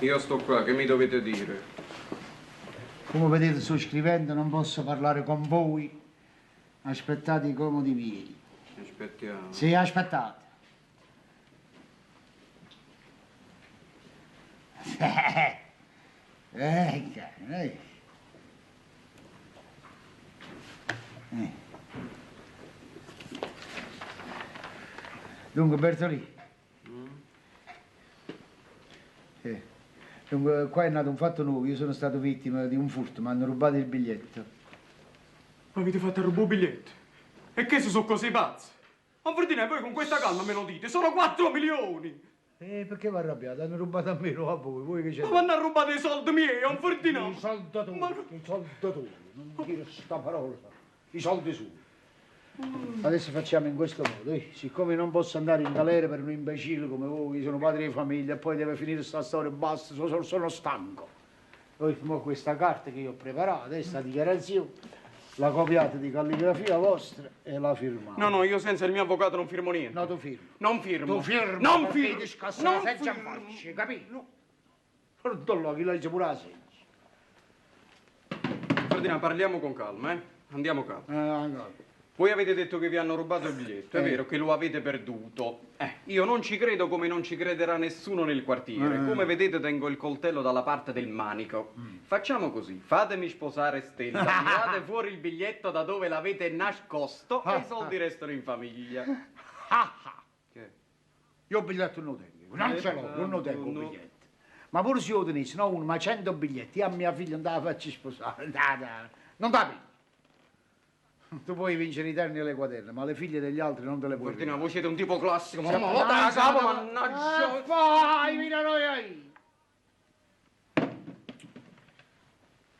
Io sto qua, che mi dovete dire? Come vedete sto scrivendo, non posso parlare con voi. Aspettate i comodi miei. Aspettiamo. Sì, aspettate. Eh, eh. Eh. Dunque, Bertolì. Sì. Dunque, qua è nato un fatto nuovo. Io sono stato vittima di un furto, mi hanno rubato il biglietto. Ma avete fatto rubare un biglietto? E che se sono così pazzi? Ma Ferdinando, voi con questa calma me lo dite, sono 4 milioni! Eh, perché vi arrabbiate? Hanno rubato a me, non a voi. Voi che c'è? Ma mi hanno rubato i soldi miei, don Ferdinando! I soldi tuoi, Ma- i soldi tuoi, non dire sta parola, i soldi suoi. Adesso facciamo in questo modo, eh. siccome non posso andare in galera per un imbecille come voi, io sono padre di famiglia, e poi deve finire sta storia, basta, sono, sono stanco. Poi mo questa carta che io ho preparato, questa dichiarazione, la copiate di calligrafia vostra e la firmate. No, no, io senza il mio avvocato non firmo niente. No, tu firmi. Non firmo. Tu firmi, Non perché firmo. ti scassa Non la seggia in firmo. faccia, capito? No. Chi legge pure la seggia. Ferdinando, parliamo con calma, eh? Andiamo calma. Eh, ancora. Voi avete detto che vi hanno rubato il biglietto, è Eh. vero che lo avete perduto. Eh, io non ci credo come non ci crederà nessuno nel quartiere. Eh. Come vedete tengo il coltello dalla parte del manico. Mm. Facciamo così, fatemi sposare Stella, tirate fuori il biglietto da dove l'avete nascosto e i soldi restano in famiglia. Ah, ah. Che? Io il biglietto non lo tengo, non ce l'ho, non lo tengo il No. biglietto. Ma pure se io tenessi, no uno, ma 100 biglietti, io a mia figlia non la faccio sposare, no, no, non la piglio. Tu puoi vincere i terni e le quaderne, ma le figlie degli altri non te le puoi Ferdinando, voi siete un tipo classico, ma vincere. ma la capo, mannaggia! Ah, Vai, mira noi aí.